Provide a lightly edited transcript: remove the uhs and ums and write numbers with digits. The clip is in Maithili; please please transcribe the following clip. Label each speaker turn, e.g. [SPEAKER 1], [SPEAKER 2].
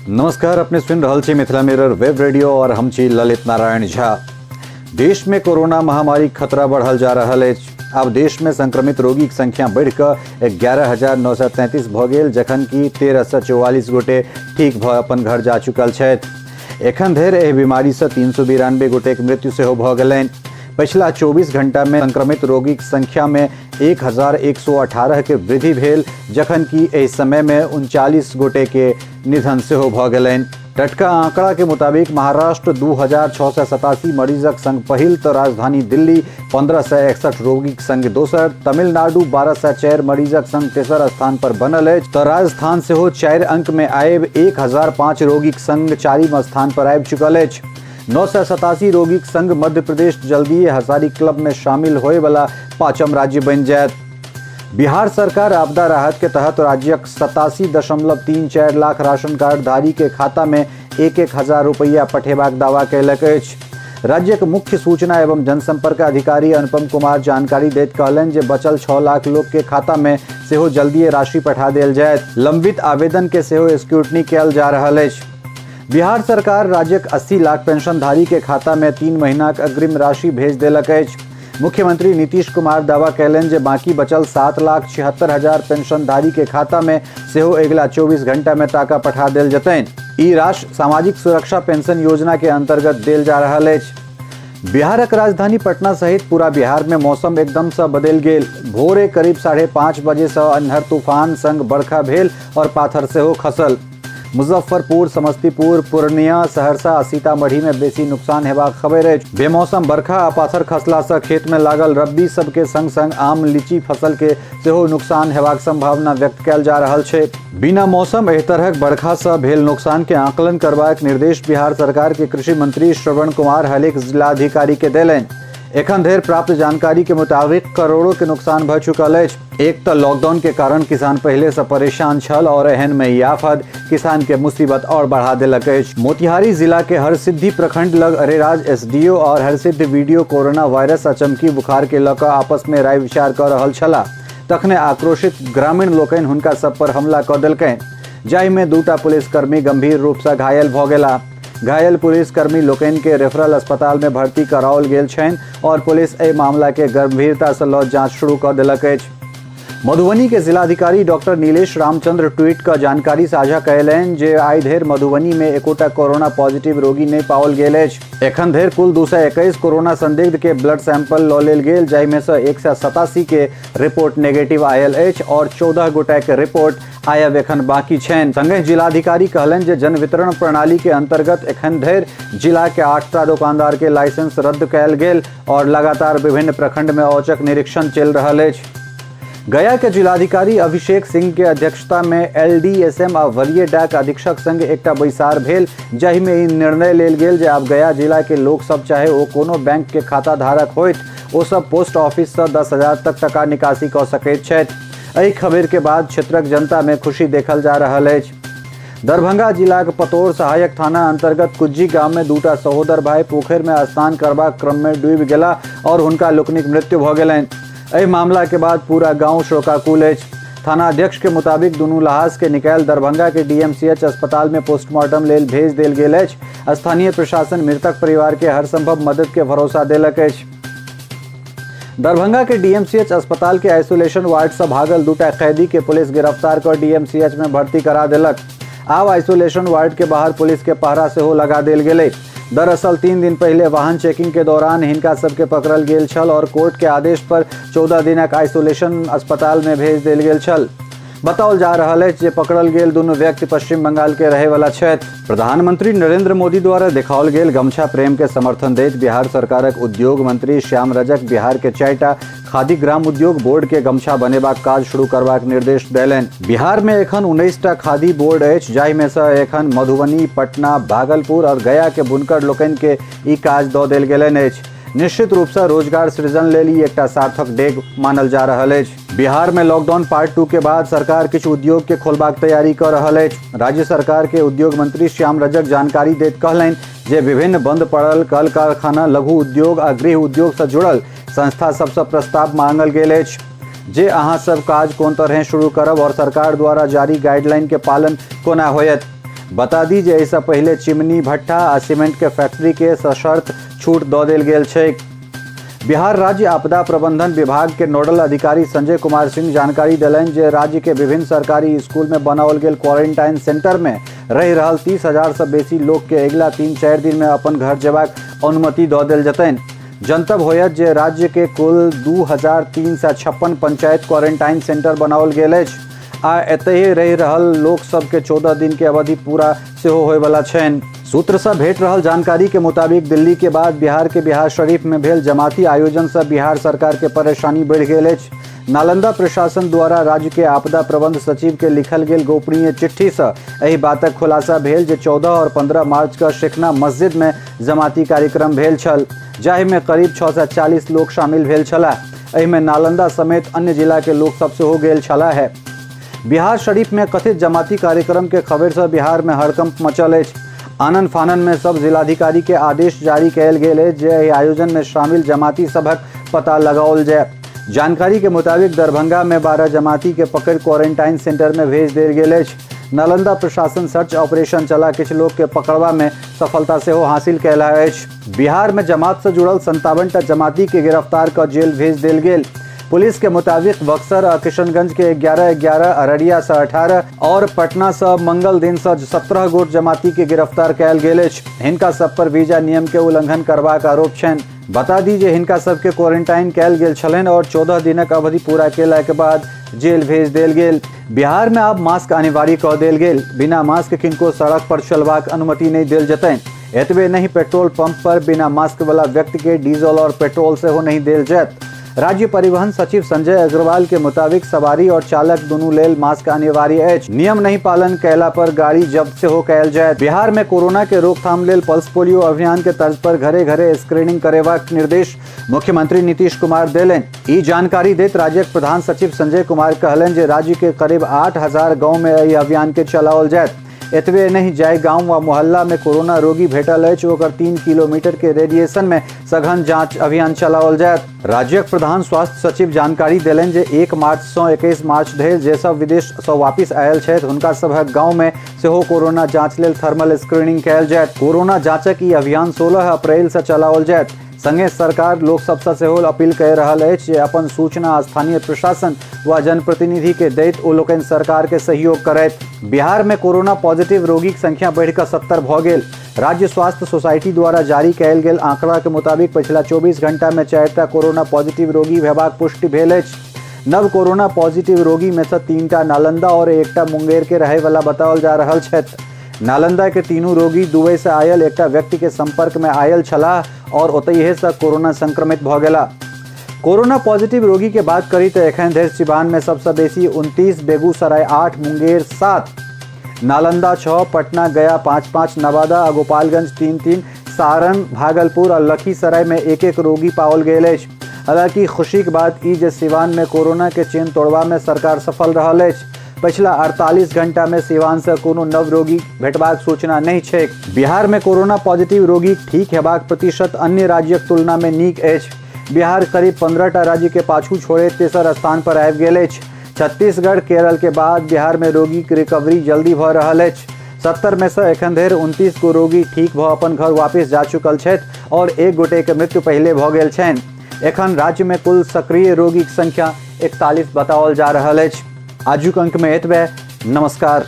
[SPEAKER 1] नमस्कार, अपने सुनि रहल छी मिथिला मिरर वेब रेडियो और हम छी ललित नारायण झा। देश में कोरोना महामारी खतरा बढ़ल जा रहल अछि। आब देश में संक्रमित रोगीक संख्या बढ़ि कऽ 11,933 भऽ गेल, जखन कि 1344 गोटे ठीक भऽ अपन घर जा चुकल छथि। एखन धरि एहि बीमारी सँ 392 गोटेक मृत्यु सेहो भऽ गेलनि। पछिला 24 घंटा में संक्रमित रोगीक संख्या में 1118 के वृद्धि भेल, जखन कि एहि समय में 39 गोटे के निधन सेहो भऽ गेलनि। टटका आंकड़ा के मुताबिक महाराष्ट्र 2687 मरीजक संग पहिल, तऽ राजधानी दिल्ली 1561 रोगीक संग दोसर, तमिलनाडु 1204 मरीजक संग तेसर स्थान पर बनल अछि, तऽ राजस्थान सेहो 4 अंक में आबि 1005 रोगीक संग चारिम स्थान पर आबि चुकल अछि। 987 रोगीक संग मध्य प्रदेश जल्दिए हजारी क्लब में शामिल होयवला पांचम राज्य बनि जायत। बिहार सरकार आपदा राहत के तहत राज्यक 87.34 लाख राशन कार्डधारी के खाता में 1-1 हजार रुपया पठेबाक दावा कयलक अछि। राज्यक मुख्य सूचना एवं जनसंपर्क अधिकारी अनुपम कुमार जानकारी दैत कहलनि जे बचल 6 लाख लोक के खाता में सेहो जल्दिए राशि पठा देल जायत। लंबित आवेदन के सेहो स्क्रूटनी कयल जा रहल अछि। बिहार सरकार राज्यक 80 लाख पेंशनधारी के खाता में 3 महीनाक अग्रिम राशि भेज देलक अछि। मुख्यमंत्री नीतीश कुमार दावा कयलनि जे बाकी बचल 7,76,000 पेंशनधारी के खाता में सेहो अगिला 24 घंटा में टाका पठा देल जेतनि। ई राशि सामाजिक सुरक्षा पेंशन योजना के अंतर्गत देल जा रहल अछि। बिहारक राजधानी पटना सहित पूरा बिहार में मौसम एकदम से बदलि गेल। भोरे करीब 5:30 बजे से अन्हर तूफान संग बरखा भेल और पाथर सेहो खसल। मुजफ्फरपुर, समस्तीपुर, पूर्णिया, सहरसा आ सीतामढ़ी में बेसी नुकसान हेबाक खबर अछि। बेमौसम बरखा आ पाथर खसला से खेत में लागल रब्बी सबके संग संग आम, लीची फसल के सेहो नुकसान हेबाक संभावना व्यक्त कयल जा रहल छै। बिना मौसम एहि तरहक बरखा से भेल नुकसान के आकलन करबाक निर्देश बिहार सरकार के कृषि मंत्री श्रवण कुमार हरेक जिलाधिकारी के देलनि। एखन धरि प्राप्त जानकारी के मुताबिक करोड़ों के नुकसान भऽ चुकल अछि। एक तऽ लॉकडाउन के कारण किसान पहिले से परेशान छल और एहन में ई आफत किसान के मुसीबत और बढ़ा देलक अछि। मोतिहारी जिला के हरसिद्धि प्रखंड लग अरेराज एसडीओ और हरसिद्धि वीडियो कोरोना वायरस आ चमकी बुखार के लऽ कऽ आपस में राय विचार कऽ रहल छलाह, तखने आक्रोशित ग्रामीण लोकनि हुनका सब पर हमला कऽ देलकनि, जाहि में दूटा पुलिसकर्मी गंभीर रूप से घायल भऽ गेला। घायल पुलिसकर्मी लोकनि के रेफरल अस्पताल में भर्ती कराओल गेल छनि और पुलिस एहि मामला के गंभीरता से लऽ जांच शुरू कऽ देलक अछि। मधुबनी के जिलाधिकारी डॉक्टर नीलेश रामचंद्र ट्वीट कऽ जानकारी साझा कयलनि जे आइ धरि मधुबनी में एकोटा कोरोना पॉजिटिव रोगी नहि पाओल गेल अछि। एखन धरि कुल 221 कोरोना संदिग्ध के ब्लड सैंपल लऽ लेल गेल, जाहि में से 187 के रिपोर्ट नेगेटिव आयल अछि और 14 गोटा के रिपोर्ट आयब एखन बाकी छनि। संगहि जिलाधिकारी कहलनि जे जन वितरण प्रणाली के अंतर्गत एखन धरि जिला के 8टा दुकानदार के लाइसेंस रद्द कयल गेल और लगातार विभिन्न प्रखंड में औचक निरीक्षण चलि रहल अछि। गया के जिलाधिकारी अभिषेक सिंह के अध्यक्षता में एलडीएसएम आ वरीय डाक अधीक्षक संग एकटा बैसार भेल, जाहि में ई निर्णय लेल गेल जे आब गया जिला के लोक सब चाहे ओ कोनो बैंक के खाता धारक होइत, ओ सब पोस्ट ऑफिस से 10,000 तक टका निकासी कऽ सकैत छथि। एहि खबर के बाद क्षेत्रक जनता में खुशी देखल जा रहल अछि। दरभंगा जिलाक पतोर सहायक थाना अंतर्गत कुज्जी गाम में दूटा सहोदर भाई पोखरि में स्नान करबाक क्रम में डूबि गेला और हुनका लोकनिक मृत्यु भऽ गेलनि। एहि मामला के बाद पूरा गांव शोकाकुल अछि। थाना अध्यक्ष के मुताबिक दुनू लहास के निकालि दरभंगा के डीएमसीएच अस्पताल में पोस्टमार्टम लेल भेज देल गेल अछि। स्थानीय प्रशासन मृतक परिवार के हर संभव मदद के भरोसा देलक अछि। दरभंगा के डीएमसीएच अस्पताल के आइसोलेशन वार्ड से भागल दूटा कैदी के पुलिस गिरफ्तार कर डीएमसीएच में भर्ती करा देलक। आब आइसोलेशन वार्ड के बाहर पुलिस के पहरा सेहो लगा देल गेलै। दरअसल 3 दिन पहले वाहन चेकिंग के दौरान हिनका सबके पकड़ल गेल छल और कोर्ट के आदेश पर 14 दिनक आइसोलेशन अस्पताल में भेज देल गेल छल। बताओल जा रहल अछि जे पकड़ल गेल दुनू व्यक्ति पश्चिम बंगाल के रहे वाला छथि। प्रधानमंत्री नरेंद्र मोदी द्वारा देखाओल गेल गमछा प्रेम के समर्थन दैत बिहार सरकारक उद्योग मंत्री श्याम रजक बिहार के 4टा खादी ग्राम उद्योग बोर्ड के गमछा बनेबाक काज शुरू करबाक निर्देश देलनि। बिहार में एखन 19टा खादी बोर्ड अछि, जाहि में से एखन मधुबनी, पटना, भागलपुर और गया के बुनकर लोकनि के ई काज दऽ देल गेलनि अछि। निश्चित रूप से रोजगार सृजन लेल ई एकटा सार्थक डेग मानल जा रहल अछि। बिहार में लॉकडाउन पार्ट 2 के बाद सरकार किछु उद्योग के खोलबाक तैयारी कऽ रहल अछि। राज्य सरकार के उद्योग मंत्री श्याम रजक जानकारी दैत कहलनि जे विभिन्न बंद पड़ल कल कारखाना, लघु उद्योग आ गृह उद्योग से जुड़ल संस्था सबसँ प्रस्ताव मांगल गेल अछि जे अहाँ सब काज कोन तरह शुरू करब और सरकार द्वारा जारी गाइडलाइन के पालन कोना होयत। बता दी जे एहिसँ पहिले चिमनी भट्ठा आ सीमेंट के फैक्ट्री के सशर्त छूट दऽ देल गेल छै। बिहार राज्य आपदा प्रबंधन विभाग के नोडल अधिकारी संजय कुमार सिंह जानकारी देलनि जे राज्य के विभिन्न सरकारी स्कूल में बनाओल गेल क्वारंटाइन सेंटर में रहि रहल 30,000 सँ बेसी लोक के अगिला 3-4 दिन में अपन घर जेबाक अनुमति दऽ देल जेतनि। जनतब होयत जे राज्य के कुल 2,356 पंचायत क्वारंटाइन सेंटर बनाओल गेल अछि आ एतहि रहि रहल लोक सबके 14 दिन के अवधि पूरा सेहो होयवला छनि। सूत्र से भेट रहल जानकारी के मुताबिक दिल्ली के बाद बिहार के बिहार शरीफ में भेल जमाती आयोजन से बिहार सरकार के परेशानी बढ़ि गेल अछि। नालंदा प्रशासन द्वारा राज्य के आपदा प्रबंध सचिव के लिखल गेल गोपनीय चिट्ठी से एहि बातक खुलासा भेल जे 14 और 15 मार्च के शेखना मस्जिद में जमाती कार्यक्रम भेल छल, जाहि में करीब 640 लोक शामिल भेल छलाह। एहिमे नालंदा समेत अन्य जिला के लोक सब सेहो गेल छलाह है। बिहार शरीफ में कथित जमाती कार्यक्रम के खबर से बिहार में हड़कंप मचल अछि। आनन फानन में सब जिलाधिकारी के आदेश जारी कयल गेल अछि जे एहि आयोजन में शामिल जमाती सभक पता लगाओल जाय। जानकारी के मुताबिक दरभंगा में 12 जमाती के पकड़ क्वारंटाइन सेंटर में भेज देल गेल अछि। नालंदा प्रशासन सर्च ऑपरेशन चला किछु लोक के पकड़बा में सफलता सेहो हासिल कयला अछि। बिहार में जमात से जुड़ल 57 टा जमाती के गिरफ्तार क जेल भेज देल गेल। पुलिस के मुताबिक बक्सर आ किशनगंज के 11 11, अररिया से 18 और पटना से मंगल दिन से 17 गोट जमाती के गिरफ्तार कयल गेल अछि। हिनका सब पर वीजा नियम के उल्लंघन करबाक आरोप छनि। बता दी जे हिनका सबके क्वारंटाइन कयल गेल छलनि और 14 दिनक अवधि पूरा केला के बाद जेल भेज देल गेल। बिहार में आब मास्क अनिवार्य कऽ देल गेल। बिना मास्क किनको सड़क पर चलबाक अनुमति नहि देल जेतनि। एतबे नहि, पेट्रोल पंप पर बिना मास्क वाला व्यक्ति के डीजल और पेट्रोल सेहो नहि देल जायत। राज्य परिवहन सचिव संजय अग्रवाल के मुताबिक सवारी और चालक दुनू लेल मास्क अनिवार्य अछि। नियम नहीं पालन कयला पर गाड़ी जब्त सेहो कयल जायत। बिहार में कोरोना के रोकथाम लेल पल्स पोलियो अभियान के तर्ज पर घरे घरे स्क्रीनिंग करेबाक निर्देश मुख्यमंत्री नीतीश कुमार देलनि। ई जानकारी दैत राज्यक प्रधान सचिव संजय कुमार कहलनि जे राज्य के करीब 8,000 गांव में एहि अभियान के चलाओल जायत। एतबे नहि, जाहि गांव वा मोहल्ला में कोरोना रोगी भेटल अछि ओकर 3 किलोमीटर के रेडिएशन में सघन जांच अभियान चलाओल जायत। राज्यक प्रधान स्वास्थ्य सचिव जानकारी देलनि जे 1 मार्च सँ 21 मार्च धरि जे सब विदेश सँ वापिस आयल छथि हुनका सभक गांव में सेहो कोरोना जांच लेल थर्मल स्क्रीनिंग कयल जायत। कोरोना जांचक ई अभियान 16 अप्रैल सँ चलाओल जायत। संगे सरकार लोक सबसँ सेहो अपील कय रहल अछि जे अपन सूचना स्थानीय प्रशासन वा जनप्रतिनिधि के दैत ओ लोकनि सरकार के सहयोग करथि। बिहार में कोरोना पॉजिटिव रोगीक संख्या बढ़िकऽ 70 भऽ गेल। राज्य स्वास्थ्य सोसाइटी द्वारा जारी कयल गेल आंकड़ा के मुताबिक पछिला 24 घंटा में 4टा कोरोना पॉजिटिव रोगी हेबाक पुष्टि भेल अछि। नव कोरोना पॉजिटिव रोगी में सँ 3टा नालंदा और 1टा मुंगेर के रहय वाला बताओल जा रहल छथि। नालंदा के तीनू रोगी दुबई से आयल एकटा व्यक्ति के संपर्क में आयल छलाह और ओतहिए से कोरोना संक्रमित भऽ गेला। कोरोना पॉजिटिव रोगी के बात करी तऽ एखन धरि सिवान में सबसँ बेसी 29, बेगूसराय 8, मुंगेर 7, नालंदा 6, पटना गया 5 5, नवादा आ गोपालगंज 3 3, सारण, भागलपुर आ लखीसराय में 1 1 रोगी पाओल गेल अछि। हालांकि खुशी के बात ई जे सिवान में कोरोना के चेन तोड़बा में सरकार सफल रहल अछि। पछिला 48 घंटा में सिवान से कोनो नव रोगी भेटबाक सूचना नहि छैक। बिहार में कोरोना पॉजिटिव रोगी ठीक हेबाक प्रतिशत अन्य राज्यक तुलना में नीक अछि। बिहार करीब 15टा राज्य के पाछू छोड़े तेसर स्थान पर आबि गेल अछि। छत्तीसगढ़, केरल के बाद बिहार में रोगी के रिकवरी जल्दी भऽ रहल अछि। 70 में से एखन धरि 29 गो रोगी ठीक भऽ अपन घर वापस जा चुकल छथि और 1 गोटे के मृत्यु पहिले भऽ गेल छनि। एखन राज्य में कुल सक्रिय रोगीक संख्या 41 बताओल जा रहल अछि। आजुक अंक में एतबे। नमस्कार।